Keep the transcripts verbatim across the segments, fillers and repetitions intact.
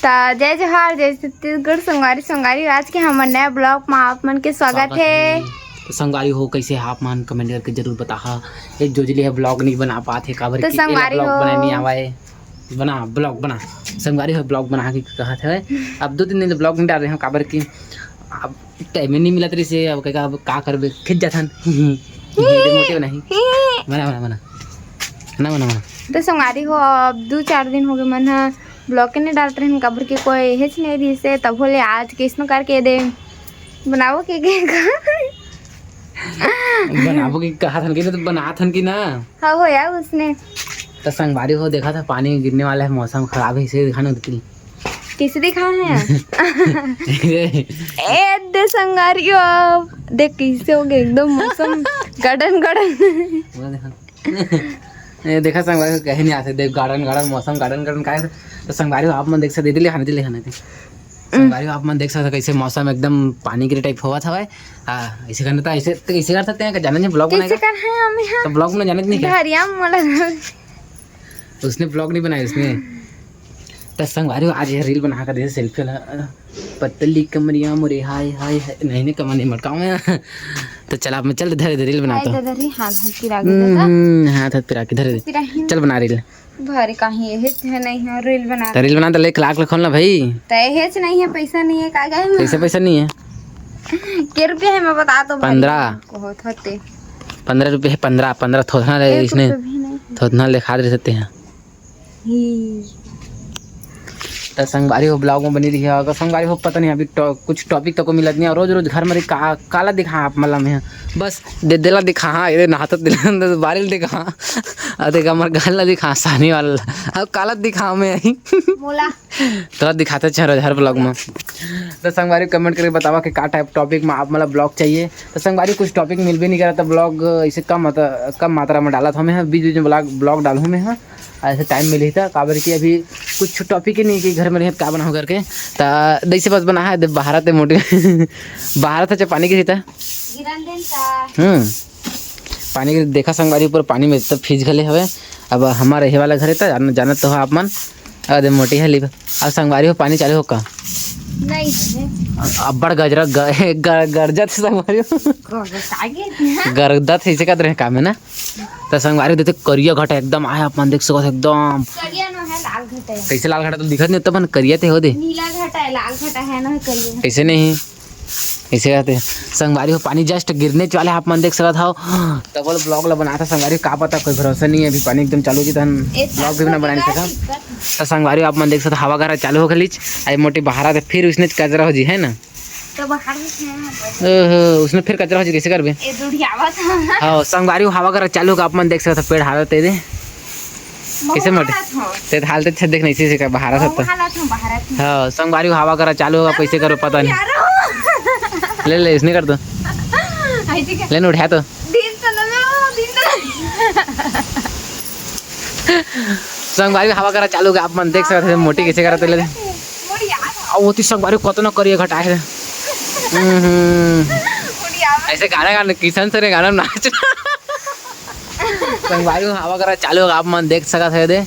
त जय जोहार, जय छत्तीसगढ़। संगवारी, संगवारी, आज के हमर नया ब्लॉग म आप मन के स्वागत हे। तो संगवारी हो, कैसे हे आप मन? कमेंट करके जरूर बताहा। एक जोजली हे, ब्लॉग नहीं बना पात हे, काबर तो कि एला संगवारी ब्लॉग हो। बनाए नहीं आवाए। बना ब्लॉग, बना। संगवारी हो, ब्लॉग बना के कहत हवे। अब दो तीन दिन ले ब्लॉग नहीं डाल रहे हो, काबर कि अब टाइम ही नहीं मिलत रहिस हे। अब कहेगा, अब का करबे, खिंच जाथन। मोटे नहीं। मना, मना, मना। ना, मना, मना। तो संगवारी हो, अब दू चार दिन हो गए मन ह ब्लॉग के नहीं डालत रहिन, काबर के कोई हेच नहीं रहिस हे, तब होले आज कइसनो करके दे बनाबो के, के बनाबो के कहा थन कि ना, तो बना थन कि ना। हाँ, हो यार, उसने। तो संगवारी हो, देखा था पानी गिरने वाला है, मौसम खराब है, इसे दिखाने उतरी। किसे दिखा है? ए दे संगवारी हो, देख कैसे हो गए एकदम मौसम garden garden। वो देखा। ए, देखा संगवारी हो, कहीं नहीं आते, देख garden garden मौसम, garden garden का है। तो संगवारी हो, आप मन देख सकते, दीदी ले खाने, दीदी ले खाने। संगवारी हो, आप मन देख सकते, कैसे मौसम एकदम पानी गिरे टाइप होवत हवय। हाँ, ऐसे करना था, ऐसे तो कैसे कर सकते हैं, जाने नहीं ब्लॉग कैसे बनाएगा। कर है हम यहाँ? तो ब्लॉग में जाने नहीं क्या? घरिया मोला। उसने ब्लॉग नहीं बनाया उसने। तो संगवारी हो, आज ये रील बना कर दे, सेल्फी वाला। पतली कमरिया मोरे, हाय, हाय, हाय। नहीं, नहीं, कमर नहीं मटकाऊँ मैं। तो चल, आप मैं चल, धरे दे, रील बनाता हूँ। हाय, धरे, हाथ, हाथ पिरा के हम्म, धर। हम्म, हाथ, हाथ पिरा के धरे दे। पिरा ही चल, बना रील। भारी काहे ये है, नहीं है, रील बना। तो रील बना, तो ले, लाख खोल ना भाई। तो ये है, नहीं है, पैसा नहीं है, का गए? पैसा, पैसा नहीं है। के रुपया है, मैं बता तो भाई। पन्द्रह। को होत होते। पन्द्रह रुपये है, पन्द्रह, पन्द्रह थोथना ले, एक इसने रुपया भी नहीं है। थोथना ले खा दे सकते हैं। ही। त संगवारी हो, ब्लॉग में बनी रही है। अगर संगवारी हो, पता नहीं, अभी टॉ-, कुछ टॉपिक तको मिलत नहीं है। रोज रोज घर में रही का, काला दिखा आप मला में। बस दे देला दिखा, हाँ, ये नहाता दिला, बारिल दिखा। आ देख, हमर घर ला दिखा, सानी वाला। अब काला दिखा मैं आई। मोला। तोला दिखाते अच्छा रोज हर ब्लॉग में। तो संगवारी, कमेंट करके बतावा कि का टाइप टॉपिक में आप मतलब ब्लॉग चाहिए। तो संगवारी, कुछ टॉपिक मिलबे नहीं करा, तो ब्लॉग ऐसे कम मात्रा, कम मात्रा में डालत हमें, बीच बीच में ब्लॉग, ब्लॉग डालूँ मैं, हाँ। ऐसे टाइम मिली था, काबर कि अभी कुछ टॉपिक ही नहीं कि घर में रहे, का बनाओ करके। त जैसे बस बना है, दे बहारत है मोटे। बहारत है, पानी गिरी था। गिरन देन का। हम्म। पानी गिरी, देखा संगवारी, ऊपर पानी में तो फीज घले हवे। अब हमारे रहे वाला घर है, त जान-, जानत तो हो आप मन। अरे मोटी है ली। अब संगवारी हो, पानी चालू हो का? नहीं है। अब्बड़ गजरा ग-, ग-, गरजत संगवारी हो। गरजत आगे। गरजत है, इसे कहते रहे काम है ना। तो संगवारी देते करिया घटा एकदम आया, अपन देख सकत एकदम। करिया न है, लाल घटा है। कैसे लाल घटा तो दिखत नहीं, तब करिया ते हो दे। नीला घटा है, लाल घटा है ना, करिया। कैसे नहीं? इसे कहते संगवारी हो, पानी just गिरने वाले, आप मन देख सकत हव। तब बोले ब्लॉग ला बनाता संगवारी, का पता, कोई भरोसा नहीं है, अभी पानी एकदम चालू जी, तहन ए, ब्लॉग भी ना बना नहीं सका। तो संगवारी हो, आप मन देख सकत, हवा गरा चालू हो गलीच, आई मोटी बहारा, तो फिर उसने कचरा हो जी, है ना? तो बाहर में है। ओहो, उसमें फिर कचरा हो जी, कैसे करबे? ए, दुढ़ियावा था। हाँ, संगवारी हो, हवा गरा चालू होगा, आप मन देख सकत, पेड़ हालत है दे। कैसे मोटे? ते हालत अच्छा देख नहीं, इसी से का बहारा था तो। हालत हूँ, बाहर हूँ। हाँ, संगवारी हो, हवा गरा चालू होगा, कैसे करो पता नहीं। यारो। ले ले, इसने कर दो। आई ठीक है। ले न उठा तो। दिन तो लो, दिन तो लो। संगवारी हो, हवा गरा चालू होगा, आप मन देख सकत हैं, मोटी कैसे करत ले। मोटी यार। अब होती संगवारी हो, कतना करिया घटा है। हम्म, हम्म। मोटी यार। ऐसे गाना गाना, किशन सर के गाना नाच। संगवारी हो, हवा गरा चालू होगा, आप मन देख सकत है दे।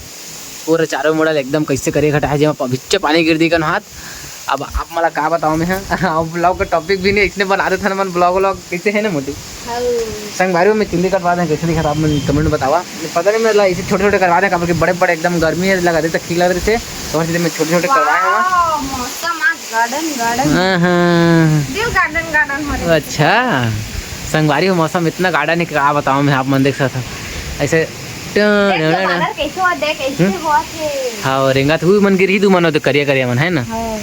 पूरा चारों मुड़ा ले एकदम कैसे करिया घटा है, जेमा पवित्र पानी गिर दी कन हाथ। अब आप मला का बताओ मैं, अब ब्लॉग का टॉपिक भी नहीं, इसने बना देते हैं मन ब्लॉग व्लॉग, कैसे है ना मोटी? हाँ। संगवारी हो, मैं चुंदी कटवा दें, कैसे दिखा था आप मन कमेंट में बतावा। पता नहीं, मैं ला इसे छोटे छोटे करवा दें, काबर कि बड़े बड़े एकदम गर्मी है, लगा दे तो ठीक लग रहे थे, तो वैसे मैं छोटे छोटे करवाए हूँ। वाह, मौसम आज गार्डन गार्डन। हाँ, हाँ। दिल गार्डन गार्डन हो रहा है। अच्छा, संगवारी हो, मौसम इतना गार्डन है, का बताओ मैं, आप मन देख सकत हो। ऐसे देख तो बादर कैसे हुआ, देख, ऐसे हम्म? हुआ थे। हाँ, रेंगा तो हुई मन गिर ही दू मन, तो करिया करिया मन, है ना? हाँ।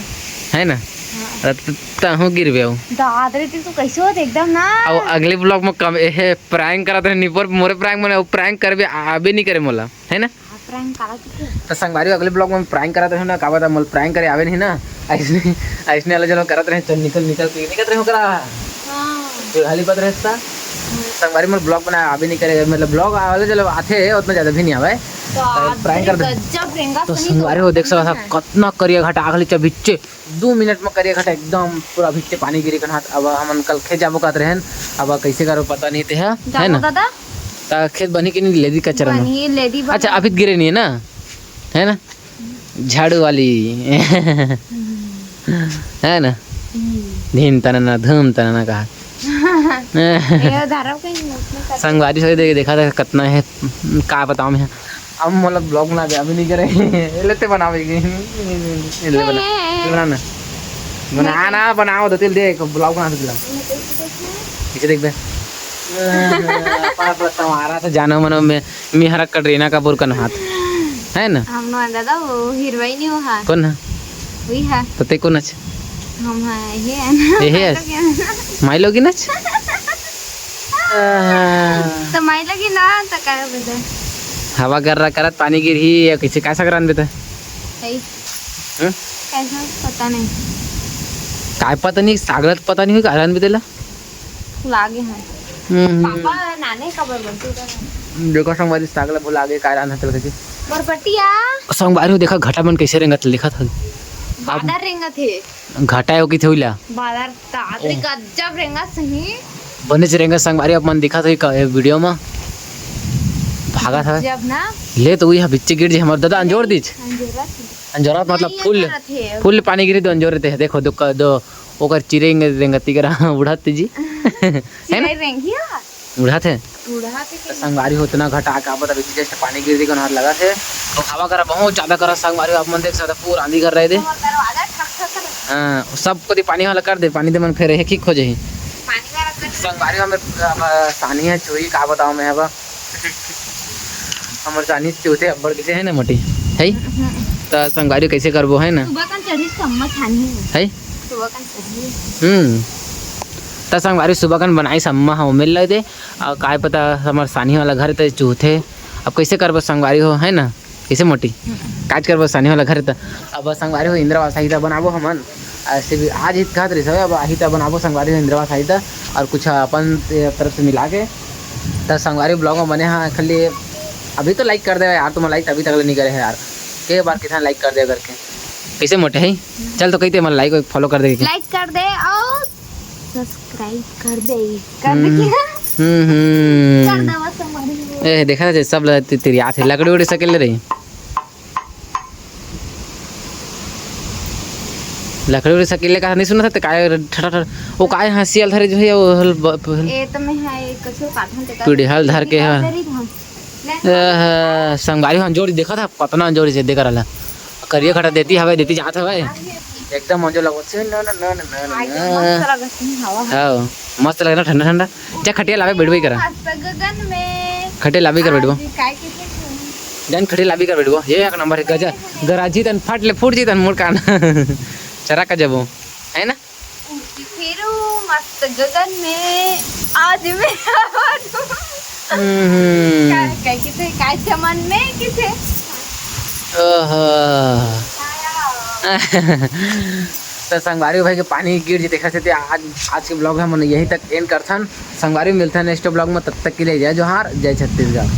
है ना? हाँ। अरे त-, तहूँ गिरबे हो। दादरे, तू कैसे हुआ थे एकदम ना? अब अगले ब्लॉग में कम, एहे, प्रैंक करत रहे, निपोर मोरे प्रैंक में, प्रैंक करबे, आबे नहीं करे मोला, है ना? हाँ, प्रैंक काला किथे? तो संगवारी हो, अगले ब्लॉग में प्रैंक करत रहे ना, का बता, मोल प्रैंक करे आवे नहीं ना, ऐसने, ऐसने अलग जगह करत रहे, चल निकल, निकल के निकलत रहे ओकरा। हाँ। तो हाली बात रहता। संगवारी मोल ब्लॉग बना आवे नहीं करे, मतलब ब्लॉग वाले चलो आते हैं, उतना ज़्यादा भी नहीं आवे। तो पर आज प्रैंक कर दे। गजब रेंगा तो सही संगवारी हो, देख सकत हो, कतना करिया घटा आगली चबिच्चे, दो मिनट में करिया घटा एकदम पूरा भिच्चे पानी गिरी कन हाथ। अब हमन कल खेत जाबो कहत रहन, अब कैसे करो पता नहीं ते है, है जाबो ना? दादा? ता खेत बनी कि नहीं, लेदी कचरा में? बनी, लेदी बनी। अच्छा, अभी गिरे नहीं है ना, है ना? झाड़ू वाली। है ना? धीम तनना, धूम तनना कहा। ये धरम कहीं मुख में कर। संगवारी सही देख, देखा था कितना है, का बताऊँ मैं। अब मतलब ब्लॉग बना दे, अभी नहीं करे। लेते बनावे की। ले बना, ले बना ना। बना ना, बनाओ तो तेल दे, ब्लॉग बना दे। पीछे देख बे। पास लगता हमारा था जानो मनो में, मिहरा कटरीना कपूर कन हाथ। है ना? हम ना दादा, वो हीरोइन ही वो हा। कौन है? वही है। तो ते कौन अच? हम है, ये है ना। ये है? माइलो की नच? तो माइलो की ना, तो का बता? हवा गर्रा करत पानी गिरही या किसी का सकरान बेटा? सही। हम्म? कैसा? पता नहीं। काय पता नहीं, सागरत पता नहीं, कारण बेटेला। लागे हैं। हम्म, हम्म। पापा नाने का बरबट्टी का है। देखो संगवारी, सागला भुला गे, काय रांधत हल कइसे। बरबट्टिया। संगवारी हो, देखा घटा मन कइसे रेंगत हल, देखत हल। बादर रेंगत हे। घटा हो कि थोइला। बादर तातरी ओ। गजब रेंगत सही। बनेच रेंगत संगवारी, अपन दिखत होई का, ए, वीडियो में। भागत हवे। जब ना। ले तो उही बिच्चे गिर जे हमर दादा अंजोर दीच। अंजोरत। अंजोरत मतलब नहीं, फुल, अंजोरत हे। फुल पानी गिरी तो अंजोरत हे। देखो, दो, दो, ओकर चिरेंग रेंगती करा उड़त जी। है ना? चिरई रेंगिया? उड़त हे। उड़त हे तो के? संगवारी हो, उतना घटा का बता, अभी just पानी गिर दी, कोन हाथ लगा थे। तो हवा करा बहुत ज्यादा करा संगवारी, आप मन देख सकते, पूरा आंधी कर रहे थे। हमर दरवाजा ठक ठक कर। हाँ, सब कोती पानी वाला कर दे, पानी दे मन फेर हे, ठीक हो जाही। पानी वाला कर। संगवारी में अब सानी है चोरी, का बताओ मैं अब। हमर सानी चूते अब्बड़ कइसे है ना मोटी, है? हम्म। त संगवारी कइसे करबो, है ना? सुबह का चढ़ी सम्मा छानी है। है? सुबह का चढ़ी। हम्म। त संगवारी सुबह कन बनाई सम्मा हो मिल ले दे। अउ काय पता हमर सानी वाला घर त चूते। अब कइसे करबो संगवारी हो, है ना? कइसे मोटी? हम्म। काज करबो सानी वाला घर त। अब संगवारी हो इंदिरा आवास आई त बनाबो हमन। ऐसे भी आज ही कहत रहिस हवे, अब आही त बनाबो संगवारी हो इंदिरा आवास आई त। अउ कुछ अपन तरफ से मिला के। त संगवारी ब्लॉग में बने हाँ, खाली अभी तो लाइक कर दे यार, तुम लाइक अभी तक ले नहीं करे है यार। के बार कितना लाइक कर दे करके। कइसे मोटे है? चल तो कहिते मन लाइक फॉलो कर दे के। लाइक कर दे अउ सब्सक्राइब कर दे। कर दे हम्म, क्या? हम्म, हम्म। कर दे बस हमारी। ए, देखा था सब ल-, ति-, तिरियात है, लकड़ी उड़ी सकेल रही। लकड़ी उड़ी सकेल का नहीं सुना था, तो काय ठठा ठठा, वो काय हंसी धरे जो है, वो हल ब-, ब-, ए, तो मैं है, कछु काटन ते कर पीढ़ी हल धर के, हाँ। ले। आहा, संगवारी हो अंजोरी देखत ह, कतना अंजोरी से देकर आला। करिया खटा देती हवे, देती जात हवे। एकदम अंजोर लगत हे, न, न, न। आज मस्त लगत हे हवा। हाँ, मस्त लगे ना, ठंडा, ठंडा। जा खटिया लावे, बैठबो करा। मस्त गगन में। खटिया लावे कर बैठबो। आज काय के दिन है? जान खटिया लावे कर बैठबो। ये एक नंबर है, गजा-, गराजी तन फट ले, फूट जी तन मोर कान। चरा का जबो, है ना? उड़ती फिरूं मस्त गगन में, आज मैं हम्म। काय, काय किसे, काय चमन में किसे? ओहो। आया। तो संगवारी हो भाई के पानी गिर जी, देखा से ते आज, आज के ब्लॉग हमन यहीं तक एंड करथन। संगवारी हो मिलथन नेक्स्ट ब्लॉग में, तब तक के लिए जय जोहार, जय छत्तीसगढ़।